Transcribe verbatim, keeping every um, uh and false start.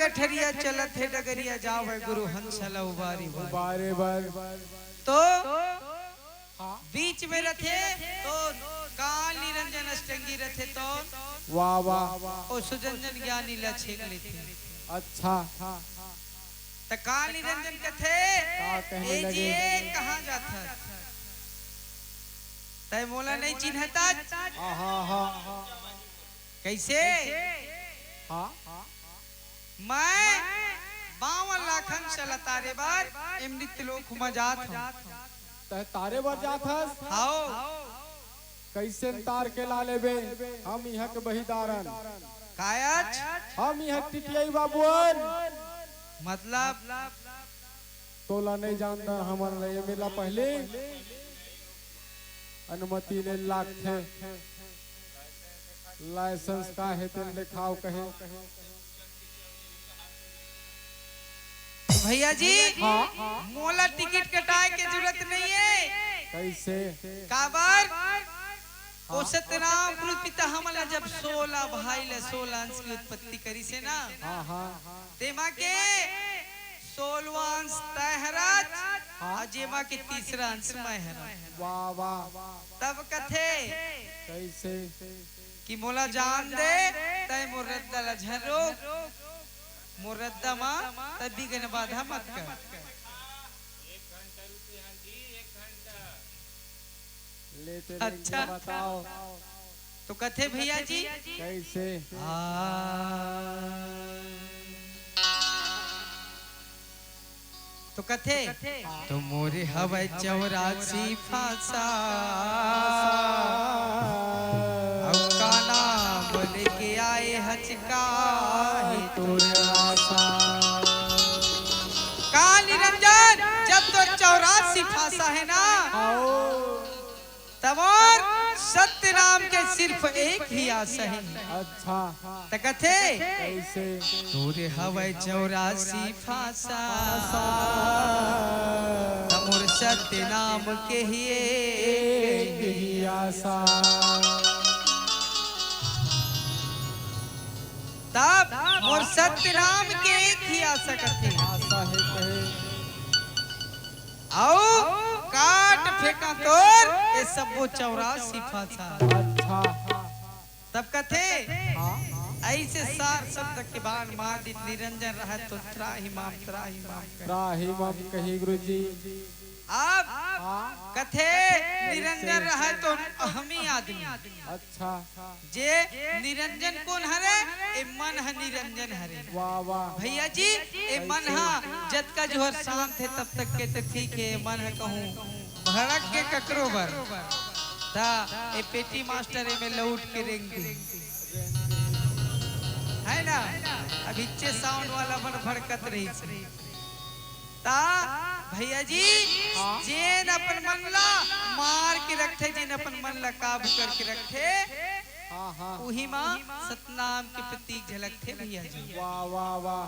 कठरिया चलत हे डगरिया, जावय गुरु हंस ल उबारे बर। उबारे बर। तो हाँ। बीच में रथे तो काल निरंजन अष्टंगी रथे तो वाह, वाह। ओ सुजंजन ज्ञानी ल छेक लेथे। अच्छा। त काल निरंजन कथे, का कहने ए जी, लगे? ए कहाँ जाथस? तय मोला नहीं चिन्हता। आहा, हा। कैसे? हाँ। मैं बावन लाखन चला तारे बर ए मृत्यु लोक म जात हूँ। तय तारे बर जात हस? हाओ। कैसे तार के ला लेबे? हम इहाँ के बहिदारन। कायच? हम इहाँ टिटियाई बाबुअन। मतलब? तोला नहीं जानता, हमन ले मिला पहले अनुमति ले लागथे। लाइसेंस का हे तेन देखाव कहे। भैया जी, हाँ। मोला टिकट कटाए के जरूरत नहीं है। कैसे? काबर? हाँ। ओ सत्यनाम पुरुष पिता हमन ला जब सोलह भाई ला सोलह अंश की उत्पत्ति करिस हे ना, हाँ, हाँ। तेमा के सोलवा अंश तय हरच, हाँ। अउ जेमा के तीसरा अंश मैं हरंव। वाह, वाह। तब कथे कैसे? कि मोला जान दे, तय मोर रद्दा ला झन रोक, मोर रद्दा मा तब बिघन बाधा मत कर। ले तेरे अच्छा। बताओ। तो कथे भैया जी। कैसे? आ। तो कथे, तो मोरे हवय चौरासी फांसा, अउ का नाम लेके आए हच का हे तोर आसा। का निरंजन, जब तो चौरासी फांसा हे ना, आओ। तब मोर सत्य नाम के सिर्फ एक ही आसा हे। अच्छा। त कथे, कैसे? तोरे हवय चौरासी फांसा, त मोर सत्य नाम के ही एक ही आसा। तब मोर सत्य नाम के एक ही आसा कथे। आसा हे कहे। अउ काट फेंका तोर ये सब्बो चौरासी फांसा। अच्छा। तब कथे, हाँ। ऐसे सार शब्द के बाण मार दी, निरंजन रहय तो त्राहि माम, त्राहि माम कहे। त्राहि माम कही गुरुजी। अब हाँ। कथे, निरंजन रहय तो अहमी आदमी। अच्छा। जे निरंजन कोन हरे? ए मन ह निरंजन हरे। वाह, वाह। भैया जी, ए मन ह जतका जोहर शांत हे, तब तक के तो ठीक हे। ए मन ह कहूँ भड़क के ककरो बर, त ए पेटी मास्टर एमे लौट के रेंग दे। है ना? अभिच्चे साउंड वाला मन भड़कत रहिस। ता भैया जी, हाँ। जेन अपन मन ला मार के रखथे, जेन अपन मन ला काबू करके रखथे, हाँ, हाँ। उही मा सतनाम के प्रतीक झलकथे भैया जी। वाह, वाह, वाह।